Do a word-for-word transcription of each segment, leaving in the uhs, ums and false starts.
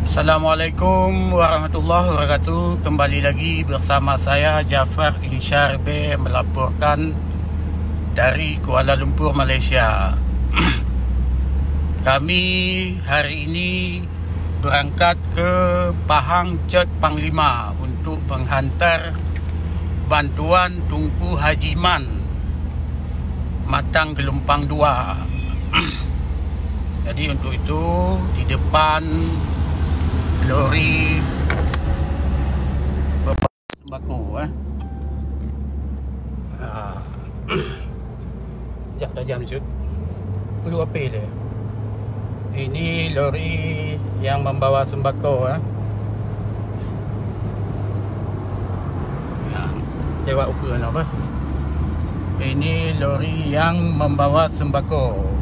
Assalamualaikum warahmatullahi wabarakatuh. Kembali lagi bersama saya, Jafar Insyar B, melaporkan dari Kuala Lumpur, Malaysia. Kami hari ini berangkat ke Pahang Cot Panglima untuk menghantar bantuan Tunku Haji Man, Matang Gelompang dua. Jadi, untuk itu, di depan lori sembako, eh. Ah. Jak tajam, Cut. Perlu api dia. Ini lori yang membawa sembako, eh. Ya, lewat ukeue na apa? Ini lori yang membawa sembako.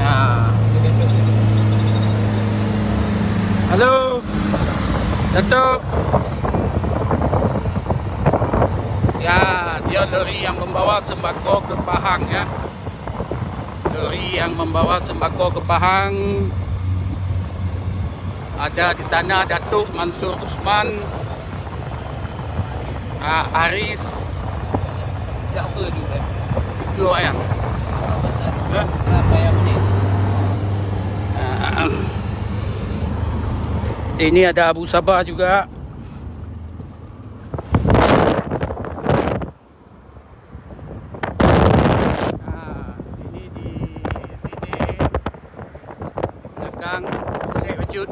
Ya. Halo. Datuk. Ya, dia lori yang membawa sembako ke Pahang, ya. Lori yang membawa sembako ke Pahang. Ada di sana Datuk Mansur Usman, ah, Aris. Siapa tu, eh? Tu, eh. Eh? Apa yang ni? Ah, ini ada Abu Sabah juga. Ah, ini di sini belakang boleh wujud.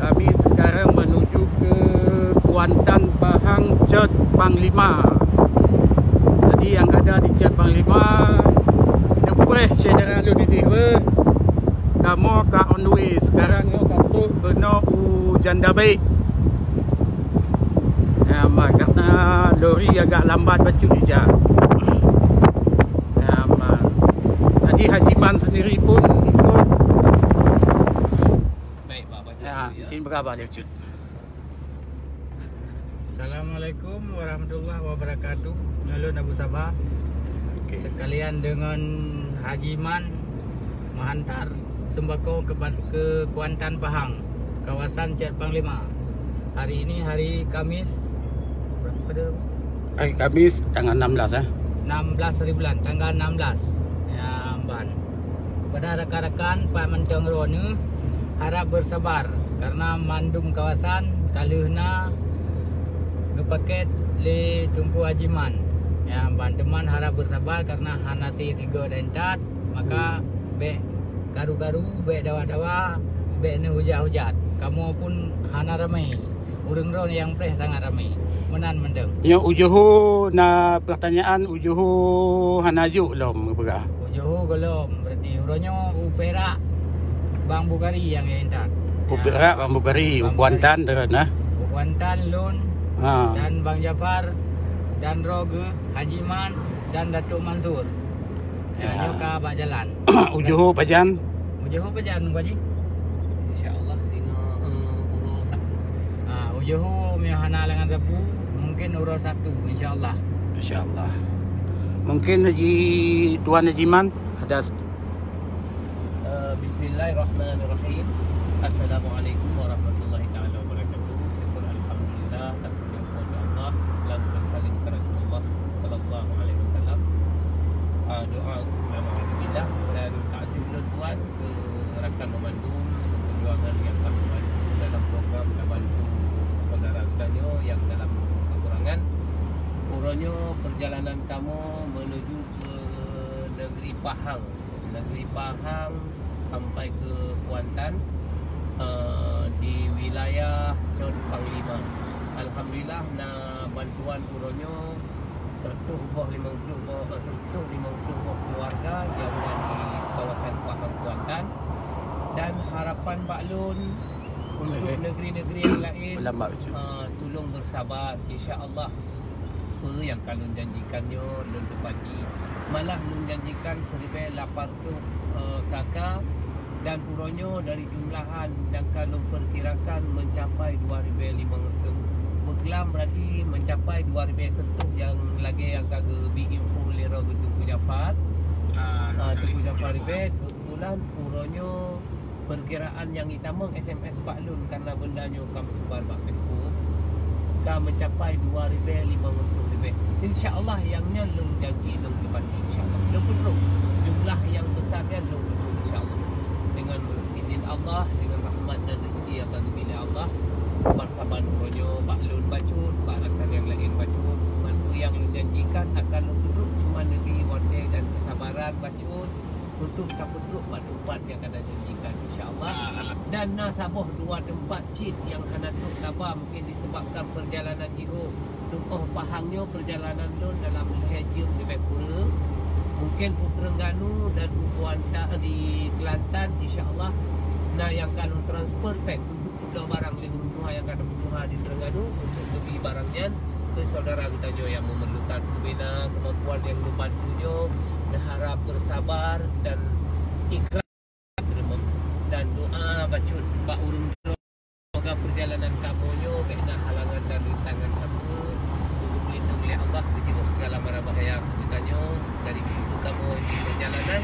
Kami sekarang menuju ke Kuantan Pahang Cot Panglima. Jadi, yang ada di Cot Panglima, leupah syedara lôn idéh, weh. Kamoe ka on the way. Sekarang nyoe ka trok keunoe u Janda Baik. Ya, ma, karena lori agak lambat bacut ija. Ya, ma. Jadi, Haji Man sendiri pun ikut. Baik, Pak, baca ya, dulu, ya. Cin berkabar dia, Cut. Assalamualaikum warahmatullahi wabarakatuh. Ngon lôn Abu Sabah. Okey. Sekalian dengan Haji Man menghantar sembako ke, ke Kuantan Pahang, kawasan Cot Panglima. Hari ini hari Kamis. Berapa pada? Hari Kamis tanggal enam belas, eh? Enam belas hari bulan, tanggal enam belas. Ya, ban. Kepada rakan-rakan pat mantong droeneuh, harap bersabar karena mandum kawasan ka lheueh na geupaket lé Teungku Haji Man. Ya, ban teuma harap bersabar karena hana sie sigoe dan that, maka bèk karu-karu, bèk dawa-dawa, bèk neuhujat-hujat. Kamoe pun hana ramé. Ureueng droe nyang preh sangat ramé. Meunan mantong. Nyoe u Johor na pertanyaan, u Johor hana jok lom, geupeugah. U Johor gohlom, berarti uroe nyoe u Perak Bang Bukhari nyang intat. U Perak Bang Bukhari, u Kuantan teuh na. U Kuantan lôn, ha, dan Bang Jafar, dan droe geuh Haji Man dan Datuk Mansur. Ya, ya, nyoe ka bak jalan. U Johor pajan? U Johor pajan, Teungku Haji? Insya-Allah, singoh, eh, uroe Sabtu. Ah, u Johor meunyo hana halangan sapeue, mungkin uroe Sabtu, insya-Allah. Insya-Allah. Mungkin Haji, Tuan Haji Man ada s- Eh, bismillahirrahmanirrahim. Assalamualaikum warahmatullahi taala wabarakatuh. Syukur alhamdulillah, takbir kepada Allah, selawat dan salam kepada Rasulullah sallallahu alaihi wasallam. Ah, doa untuk ulama, alhamdulillah, dan takzim lôn tuan ke rakan memandum seperjuangan yang telah membantu dalam program dan bantu saudara geutanyoe yang dalam kekurangan. Uroe nyoe perjalanan kamoe menuju ke negeri Pahang. Negeri Pahang sampai ke Kuantan, eh, di wilayah Cot Panglima. Alhamdulillah, na bantuan uroe nyoe seratus boh limong puluh boh, eh, seratus limong puluh boh keluarga yang ada di kawasan Pahang Kuantan. Dan harapan bak lôn untuk, eh, negeri-negeri yang lain, eh, tulong bersabar, insya Allah. Peue nyang ka lôn janjikan nyoe lôn teupati. Malah lôn janjikan siribèe lapan reutôh, eh, K K, dan uroe nyoe dari jumlahan nyang ka lôn perkirakan mencapai dua ribèe limong reutôh. Beuklam berarti mencapai dua ribèe seratus nyang Lagèe nyang ka geubri info lé droe Teungku Jafar. Ah, Teungku Jafar ribèe, keubeutulan uroe nyoe peurkiraan nyang jitamong S M S bak lôn, karena beunda nyoe ka meusebar bak Facebook, ka meucapai dua ribèe limong reutôh leubeh. Insya Allah nyang nyan lôn janji lôn teupati, insya Allah. Lôn peutrok jumlah nyang besar nyan, lôn peutrok, insya Allah. Dengan izin Allah, dengan rahmat dan rezeki nyang ka geubri lé Allah, saban-saban uroe nyoe bak lôn bacut, bak rakan nyang laén bacut, ban peue nyang lôn janjikan akan lôn peutrok, cuma neubri watèe dan keusabaran bacut untuk tapeutrok bak teumpat nyang ka lôn janjikan, insya Allah. Dan na saboh dua teumpat cit nyang hana trok taba, mungkin disebabkan perjalanan jiôh. Teungoh Pahang nyoe peurjalanan lôn dalam lhèe jeuem leubeh kureueng. Mungkin u Terengganu dan u Kuantan di Kelantan, insya Allah, na nyang ka lôn transfer pèng untuk peubloe barang lé ureueng tuha nyang ka tapeutuha di Terengganu untuk geubri barang nyan keu syedara geutanyoe nyang memerlukan. Bubena kemampuan nyang lôn bantu nyoe, neuharap beusabar dan ikhlas. Dan doa bacut bak ureueng droe, semoga perjalanan kamoe nyoe bèk na halangan dan rintangan sapeue, geupeulindong lé Allah, geujeuet segala mara bahaya keu geutanyoe dari kehidupan kamoe di perjalanan,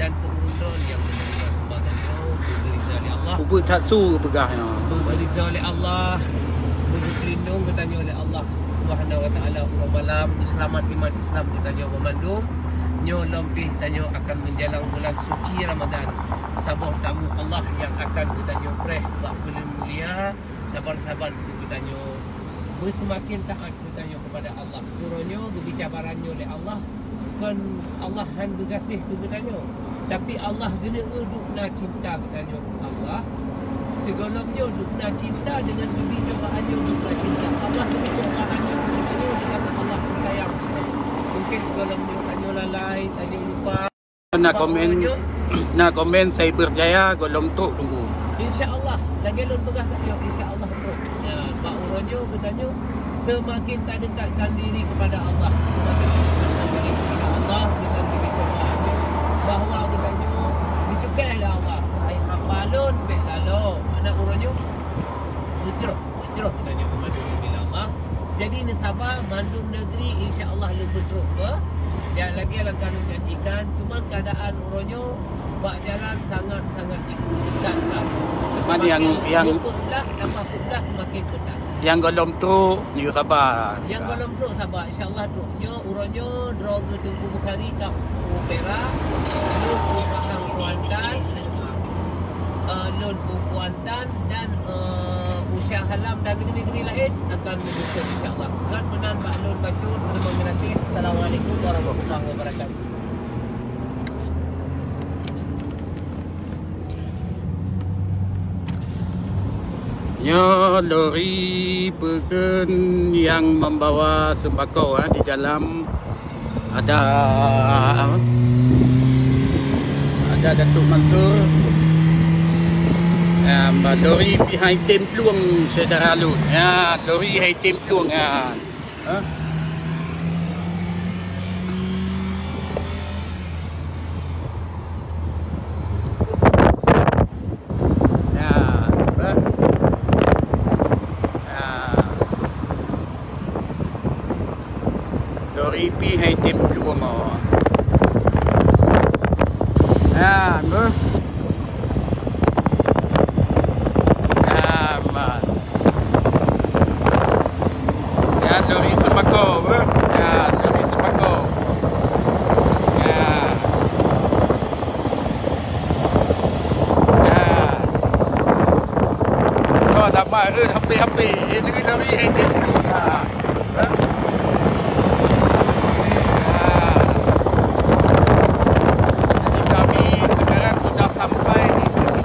dan keu ureueng droe nyang menerima sumbangan nyoe, geuriza lé Allah. Ubit that su peugah nyoe. Geuriza lé Allah, geupeulindong geutanyoe lé Allah Subhanahu wa Taala uroe malam, geuseulamat iman Islam geutanyoe banmandum. Nyoe lom pih tanyoe akan meujalang bulan suci Ramadan. Saboh tamu Allah nyang akan geutanyoe preh bak buleuen mulia, saban-saban keu geutanyoe beuseumaken taát geutanyoe keupada Allah. Uroe nyoe geubi cabaran nyoe lé Allah, kon Allah han geugaséh keu geutanyoe, tapi Allah geuneuk dubna cinta geutanyoe keu Allah. Sigohlom nyoe dubna cinta deungon geubi cobaan nyoe dubna cinta. Allah geubi cobaan nyoe keu geutanyoe karena Allah sayang geutanyoe. Mungkin sigohlom nyoe tanyoe lalai, tanyoe lupa. Na komen, na komen Cyber Jaya gohlom trok tunggu. Insya Allah, lagèe lôn peugah sayoe, insya Allah trok. Ya, bak uroe nyoe geutanyoe seumaken tadekatkan diri keupada Allah, seumaken tadekatkan diri keupada Allah, geutanyoe bahwa geutanyoe dicukai lé Allah. Hai hamba lôn, bèk laloe. Mana uroe nyoe? Hijrah. Jroh geutanyoe meumandum bila Allah. Jadi neusaba mandum neugri insya Allah lôn peutrok keu. Ya, lagèe nyang ka lôn janjikan, cuman keuadaan uroe nyoe bak jalan sangat-sangat diperketatkan. Cuman nyang, nyang peuet blah tambah peuet blah seumaken ketat. Nyang gohlom trok, nyoe saba. Nyang gohlom trok saba, insya Allah trok. Nyoe uroe nyoe droe geuh Teungku Bukhari ka u Perak, lôn u Pahang Kuantan, eh, lôn u Kuantan dan, eh, u Shah Alam dan negeri-negeri laén akan menyusul insya Allah. Gét meunan bak lôn bacut, terima kasih. Assalamualaikum warahmatullahi wabarakatuh. Nyoe lori peukreun nyang membawa sembako, eh, di dalam ada, ada Datuk Mansur. Em, lori pih hai tem plueng syedara lôn. Ya, lori hai tem plueng, ya. Ha? Ya, apa? Ya. Dua ribu hai tem plueng. Ya, apa? Ya, man. Ya, lori sembako, beuh. Ya, lori sembako. Ya. Ya. Kau lambat rot hampir-hampir. Eh, lori, lori, eh, eh. Ya. Ya. Jadi kami sekarang sudah sampai di sini.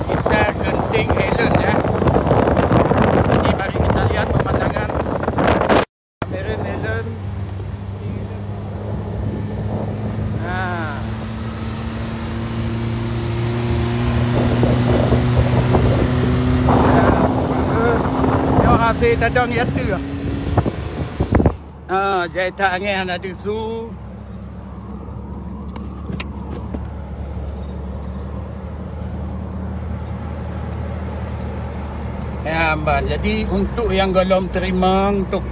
Kita genting Helen, ya. Jadi, mari kita lihat pemandangan. Meren, Helen. Nah. Nah, nyoe hase tadong ya tu. Ah, jai tak angin hana tisu. Ya, mban. Jadi, untuk nyang gohlom teurimong, untuk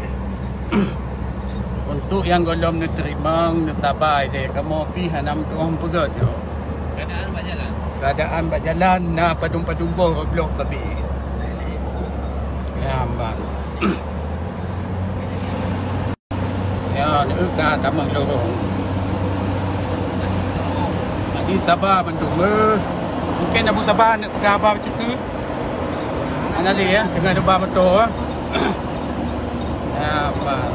Untuk nyang gohlom neuteurimong, neusaba ilée, kamoe pih hana meutuah meupeugét nyoe. Keadaan bak jalan. Keadaan bak jalan na padum-padum boh roadblock sabe. Ya, ban. Ya, neuka tamong lorong. Jadi saba bandum, eh. Mungkin Abu Saba nak peugah haba bacut. Hana lé, ya, teungoh neuba moto, eh. Ya, ban.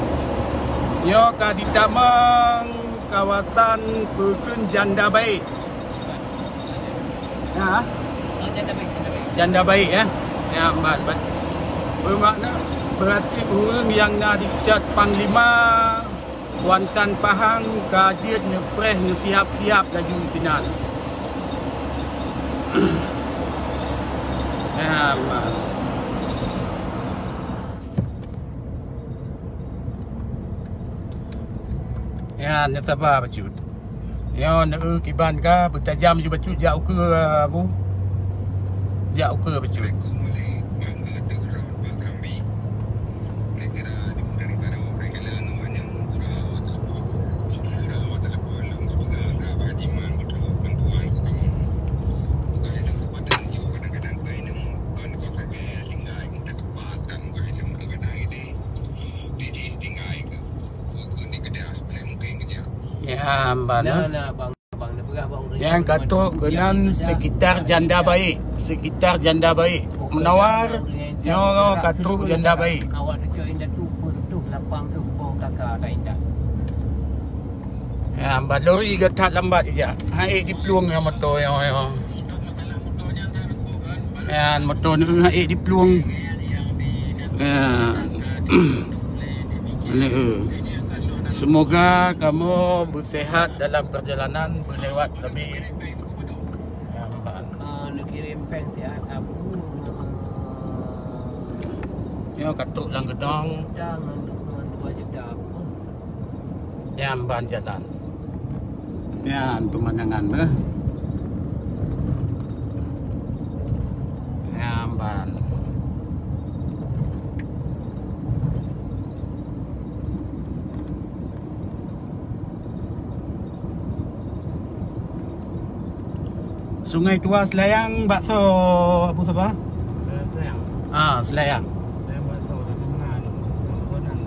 Nyoe ka ditamong kawasan peukheun Janda Baik. Ya. Oh, Janda Baik, Janda Baik. Janda Baik, ya. Ya, ban, ban. Bermakna, berarti ureuëng nyang na di Cat Panglima, Kuantan Pahang, ka jeuet neupreh, neusiap-siap laju sinan. Ya, ban. Ya, neusaba bacut. Nyoe neu kiban ka beutajam ju bacut jak ukeue, Abu. Jak ukeue bacut. Ya, ban. Nah, nah, bang, bang, dia peugah bang ureueng. Nyang ka trok keunan sekitar Janda Baik, sekitar Janda Baik. Munawar, nyoe ka trok Janda Baik. Awak neucok indatu peuet ploh lapan ploh boh kaka ka intat. Ya, ban lori ka that lambat ija. Hai diplueng ya moto nyoe, nyoe. Nyan moto neu hai diplueng. Ya. Neu. Semoga kamoe beusehat dalam perjalanan beulewat sabe. Ya, ban. Ah, neukirim péng siat Abu. Nyoe ka trok lam geudong. Dah ngon dua juta Abu. Nyan ban jalan. Nyan peumandangan meuh. Nyan ban. Sungai Tua Selayang, bakso Abu Saba? Selayang. Ah, Selayang. Selayang bakso, dah dengar ni. Bakso nan.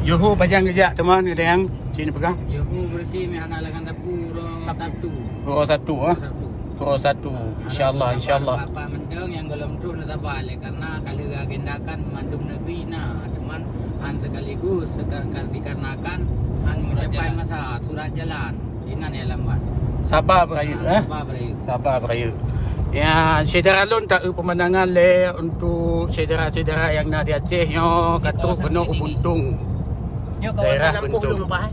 Johor pajan geujak teuma, ada nyang cit peugah? Johor berarti meh hana lagan dapu, uroe satu. Uroe satu, ah? Uroe satu. Uroe satu. Insyaallah, insyaallah. Bapak mantong nyang gohlom trok na sabar lé, karena ka lheueh agendakan mandum negeri na, teuma han sekaligus sekar-, dikarenakan han meucapai masa surat jalan. Inan nyang lambat. Sabar beurayeuk, eh? Sabar beurayeuk. Sabar beurayeuk. Ya, syedara lôn taeu peumandangan lé untuk syedara-syedara nyang na di Aceh nyoe ka trok keunoe u Buntung. Nyoe kawasan daerah Lampôh Buntung. Lôn, Pak, eh?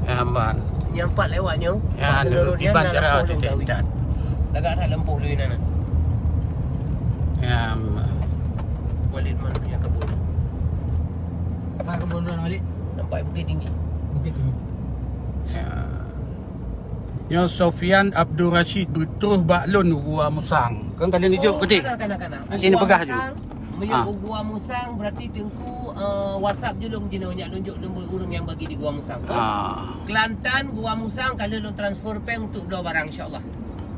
Ya, ban. Nyang pat lewat nyoe. Ya, pat nurut kiban nyan cara Lampôh Lôn, titik tawi. Lagak that Lampôh Lôn nyan. Ya, ban. Walid man punya kebun. Apa kebun tuan Walid? Nampak Bukit Tinggi. Bukit Tinggi. Ya. Nyoe Sofian Abdul Rashid beutroh bak lôn u Gua Musang. Kan ka lheueh neujok, oh, keuti? Kana, kana, kana. Cit neupeugah ju. Meunyoe u Gua Musang, berarti Teungku, eh, WhatsApp ju lôn jinoe, nyak lôn jok nombor ureueng nyang bagi di Gua Musang. Ah. Kelantan, Gua Musang, ka lheueh lôn transfer péng untuk bloe barang, insyaallah.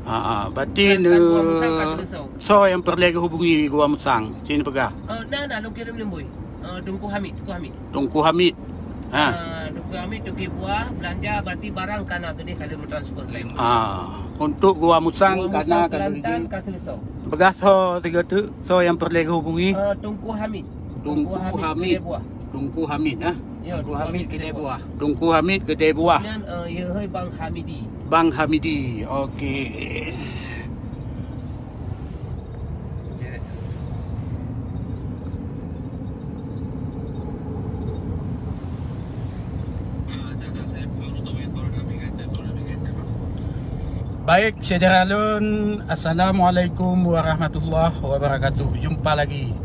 Ah, ah. Berarti Kelantan, Gua Musang, ka seuleusoe. Soe nyang peureulée geuhubungi Gua Musang? Cit neupeugah. Eh, na, na, lôn kirém nombor. Eh, Teungku Hamid, Teungku Hamid. Teungku Hamid. Ha. Ah, Teungku Hamid, Teungku Buah, belanja berarti barang kana keudeh ka lheueh meutransfer laén. Ah, untuk Gua Musang kana ka lheueh. Kelantan ka seuleusoe. Peugah soe sigoe teuk, soe nyang peureulée geuhubungi? Ah, Teungku Hamid. Teungku Hamid, Hamid. Kedai Buah. Teungku Hamid, ah. Ya, Teungku Hamid, Kedai Buah. Teungku Hamid, Kedai Buah. Nyan, eh, ya, hai Bang Hamidi. Bang Hamidi, okey. Baik, syedara lôn, assalamualaikum warahmatullahi wabarakatuh. Jumpa lagi.